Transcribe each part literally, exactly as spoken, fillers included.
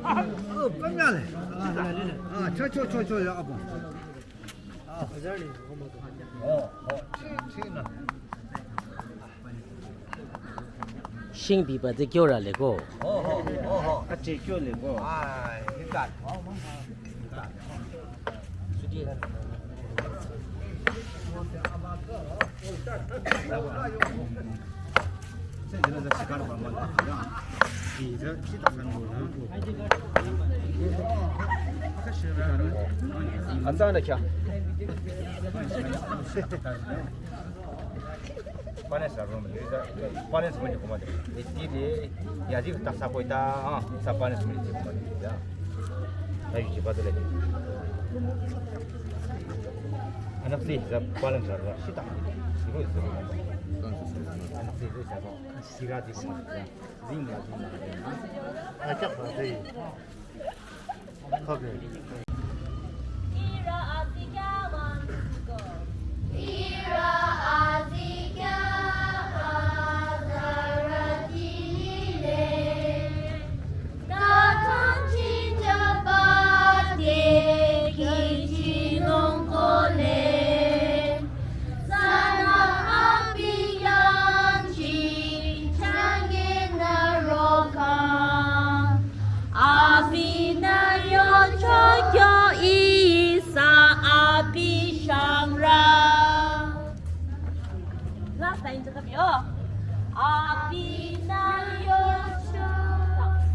아, 어, 깜짝이야. 아, 아, 아, 저, 저, 저, 저, 야, 아고. 아, 어, 어, 치, 치, 나. Shingbiba de kyo ra le ko. Oh, oh, oh, oh. Ache kyo le ko. Ah, ikat. Ikat. Sudi. Atsa na kya? Panes la room le, panes mani kuma de. Eti de, ya ji ta sa koi ta, ah, sa panes mani kuma de. Ya. Ta yu ji ba de le. Anak si, sa panes la room, sita. Ibu itu. Anak si, itu siapa? Sira ji kuma de. Zing la, zing la. Ajak ba de. Abinü yocho kyo ihsa abi shangrü. Last line to come yo. Abinü yocho.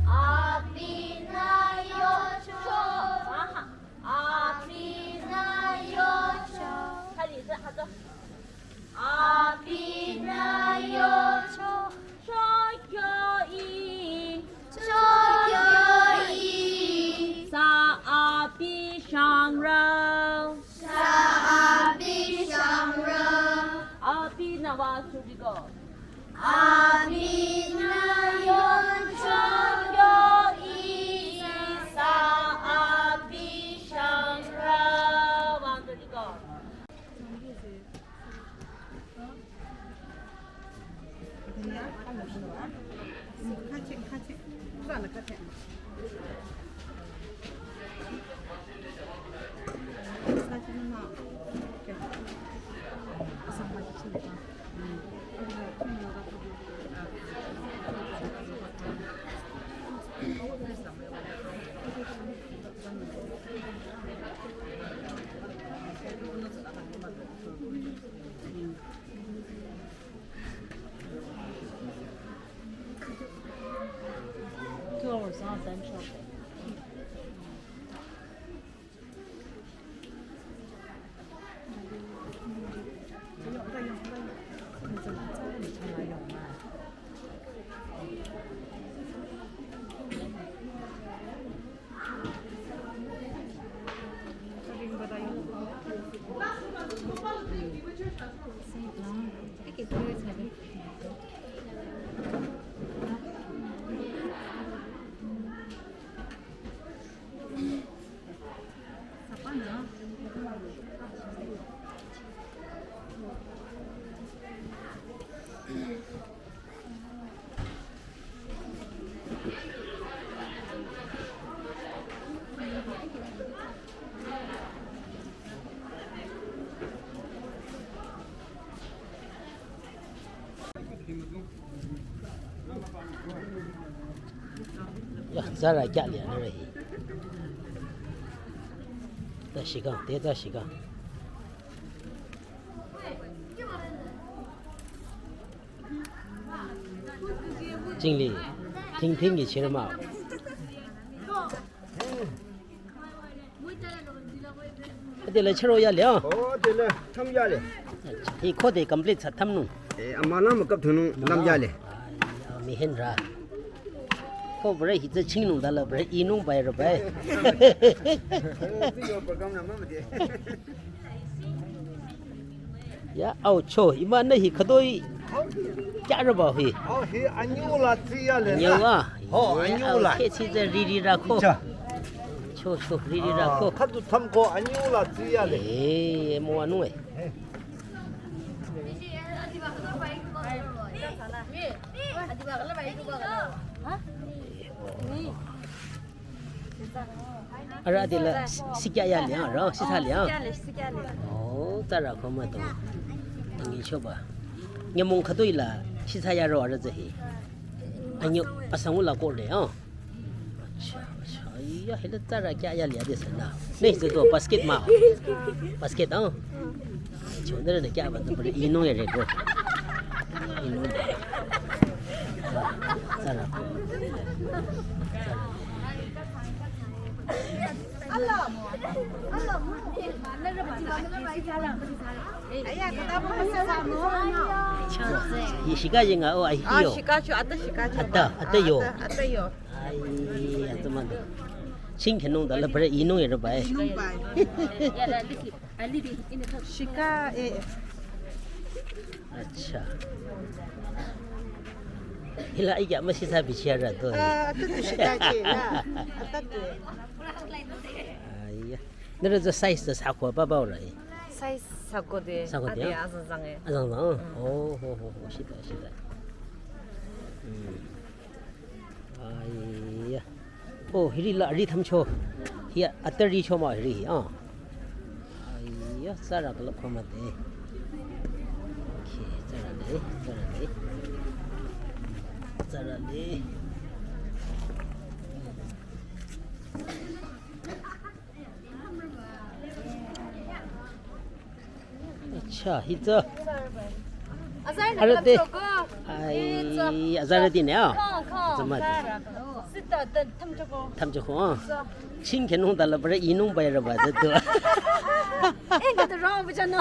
Abinü yocho. Aha. Abinü yocho. Kali, sa, hato. Abinü yocho, chokyo i. Chokyo i. Sa abi shangrü. Sa abi shangrü. Abinü wa surigo. Abinü yocho kyo i. Sa abi shangrü. Wa surigo. Two hours, huh? Time short. Tsara kya liya nüre hi. Ta shikang, te ta shikang. Jingli, ting ting ki chirma. Adela chiro ya liya. Oh, adela tham ya le. Hi khode complete sa tham nung. Eh, amala ma kap thunung lam ya le. Ai, mi hen ra. Ko bre hi tsa ching nung da la bre i nung bai ra bai. Eh, video program na ma ma de. Ya, au cho, ima na hi khadoi kya ra ba hi. Au hi anyu la tsi ya le. Anyu la. Ho, ya, anyu au la. Khe tsi tsa ri ri ra ko. Cha. Cho, cho, ri ri ra ko. Ah, khadu tham ko anyu la tsi ya le. Eh, mo anu eh. Ara adela si-, sikya ya liang, ro, sitha liang. Sikya le, sikya le. Oh, tsara ko ma to. Tangi choba. Nyamong khadoi la sitha ya ro ara zahi. Anyo asang la ko le, oh. Acha, acha. Iya, hila tsara kya ya liya de sana. Nei, to basket ma. Basket, oh. Chondra ne kya baat kar rahe, ino ye re ko. Ino. Tsara. Ye shika ye nga, oh, ai, ah, yo. Shika cho, ata shika cho. Ata, ata yo. Ata, ata yo. Ai, ata man. Ching khenung da la bare inung ye bai. Inung bai. Shika, eh. Acha. Hila iya masih sabi siara to. Ah, ata tu shika che, ya. Ata tu. Aiya. Nara za size za sako ba ba ora. Size sako de. Sako de. Ade azang zang eh. Azang zang. Oh, ho, ho, ho, shita, shita. Hmm. Aiya. Oh, hiri la ri tham cho. Hiya, ata ri cho ma hiri, ah. Aiya, tsara kala khoma de. Okay, tsara de, tsara de. Tsara de. Acha, hi tsü. Azar are de. Ai, azar de ne, ah. Kong, kong. Zama de. Sita, ta, tham choko. Tham choko, ah. Ching khenung da la bare inung bai ra ba de to. Eh, ka to wrong bu chano.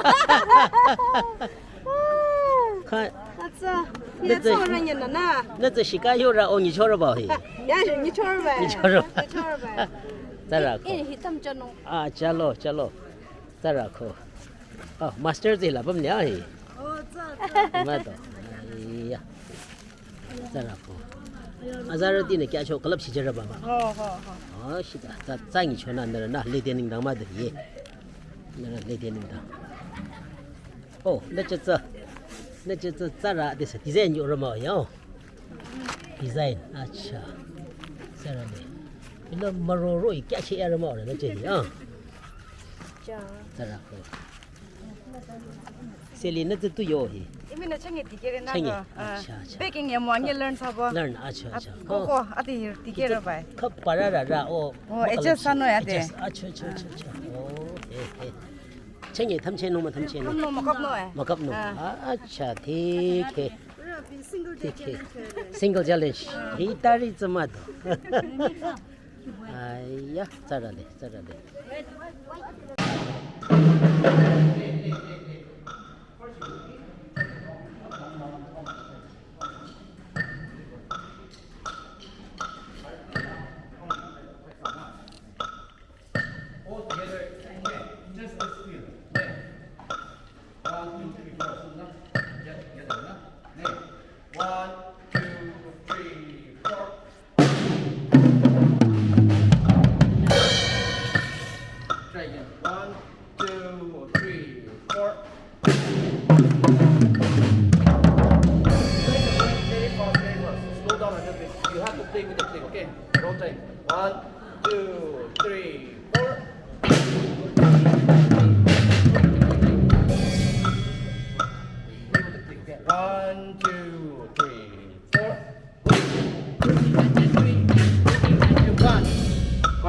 Ka. Acha. Na tsü, na tsü shika yo ra, oh, ni cho ra ba he. Ya, ni cho ra ba. Ni cho ra ba. Ni cho ra ba. Tsara ko. Eh, hi tham chano. Ah, chalo, chalo. Tsara ko. Oh, master zi la bam lia hi. Oh, tsara. Ma to. Iya. Tsara ko. Azar ti ne kya cho club shi jara ba ma. Ho, ho, ho. Oh, shita. Tsü, tsü ngi cho na na na le de ning dang ma de ye. Na le de ning dang. Oh, na che tsü. Na che tsü tsara de sa design yo ra ma yo. Design. Acha. Tsara ne. Ila maroro i kya che ya ra ma na che ya. Cha. Tsara ko. Seli na tu yo hi. Imi na chenge dikere na. Chenge. Acha, acha. Baking ya mo ange learn sa bo. Learn, acha, acha. Ko ko ati dikere bai. Kap para ra ra o. Oh, adjust sa no ya de. Adjust. Acha, acha, acha, acha. Oh, eh, eh. Chenge tham che no ma tham che no. Kap no ma kap no eh. Ma kap no. Ah, acha, thik hai. Thik hai. Single challenge. Hi tari tsama to. Aiya, tsara de, tsara de. All together, just as feel. One, two, three, four. One, two, three, four. Try again. One, two, three, four. Very fast, very fast. Slow down a little bit. You have to play with the click, okay? Wrong time. One, two, three, four. Play with the click, okay? One, two, three, four. Very fast, very fast. Slow down a little bit. You have to play with the click, okay? Wrong time. One, two, three, four.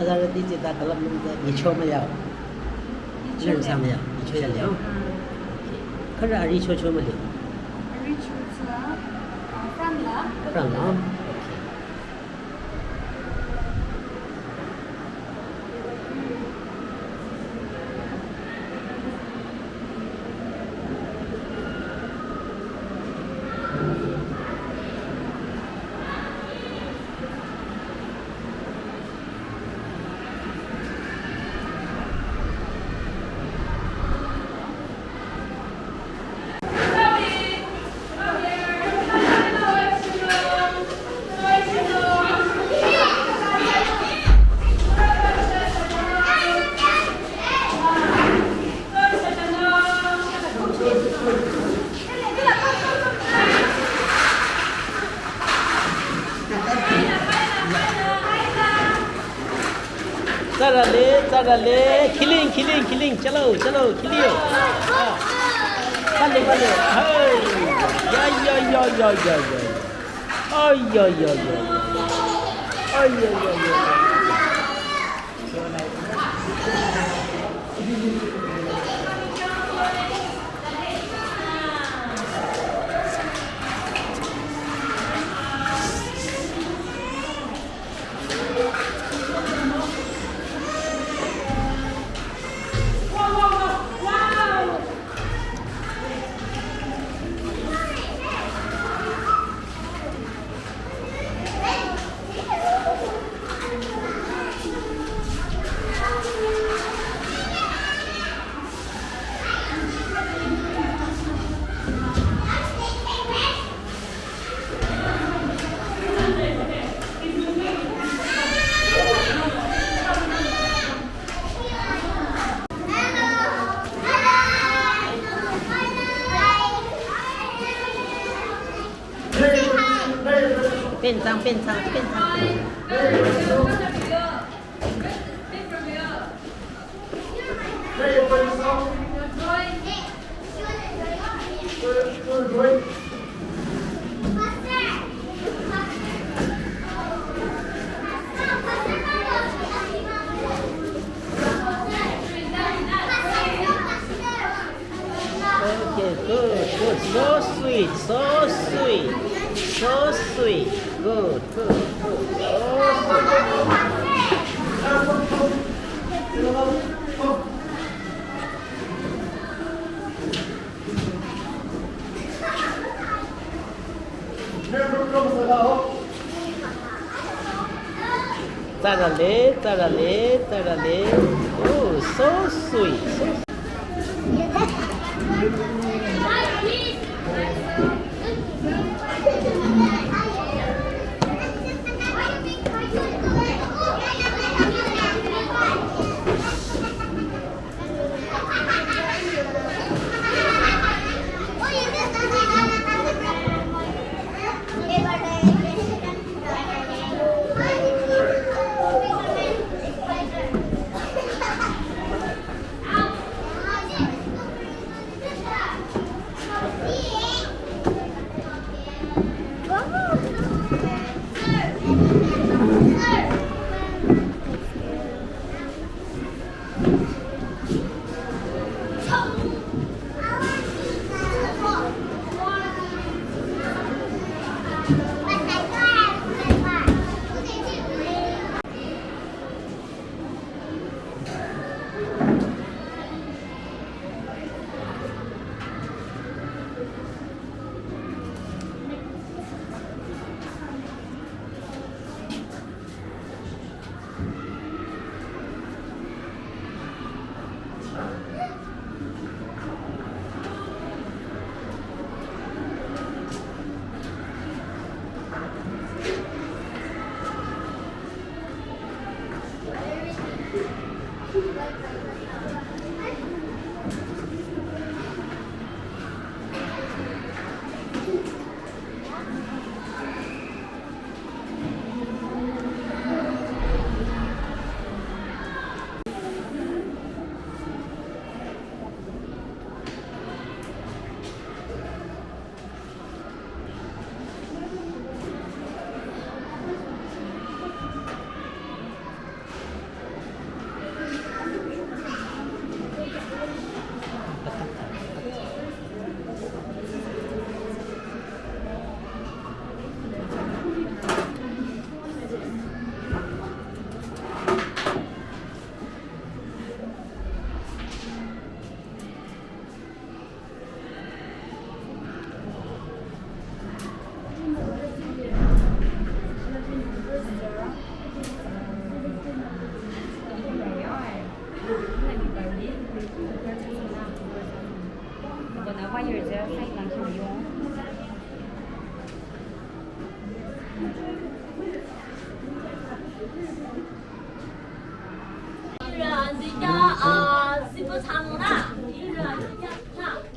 Azarüti tsü ta külüp nung tsü nyicho mah yao. Nyicho. Nung sa mah yao. Nyicho ya liao. Hmm. Khürü aricho cho mah liao. Aricho tsü, uh, front la. Front la. Okay. Tsarale, tsarale, killing, killing, killing, chalo, chalo, killing. Ah. Pale, pale, hey. Ya, ya, ya. Ay, ay, ay, ay. Ay, ay, ay, ay. Bentsang, bentsang, bentsang, bentsang. Okay, good, good. So sweet, so sweet, so sweet. Good, good, good. So sweet. Tsarale, tsarale, tsarale. Oh, so sweet. So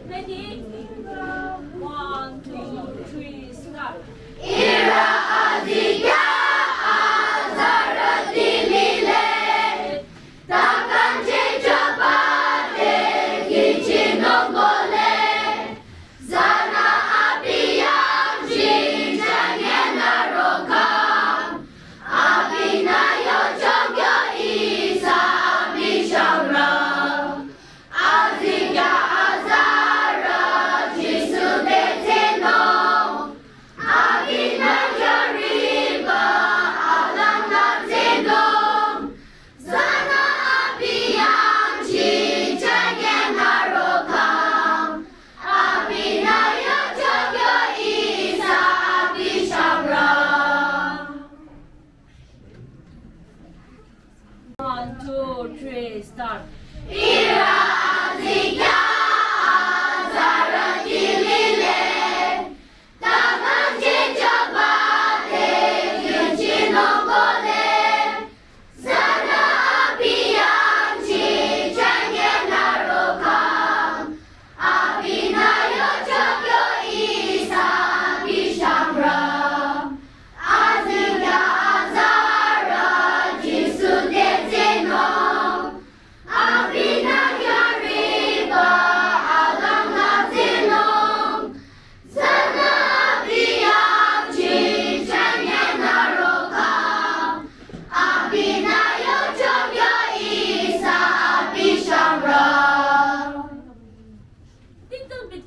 Ready? One, two, three, start. Ira azikya azarati lile, takanche chapate kichi nongole, zana abiyang jinjang yana rokam, abina yo chokyo isa abishamra. Azikya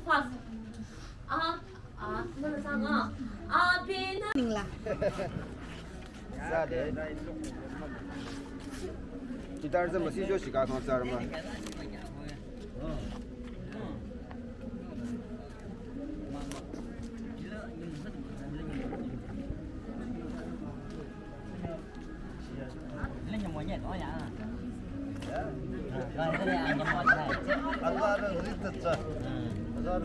Fast. Ah, ah, mana sanga. Ah, pena. Ningla. Sade. Guitar zama si jo shika kong sarma. Azarü ritsa.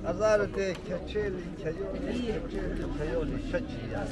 Azarü te kecheli, keyoli, kecheli, keyoli, shachi ya.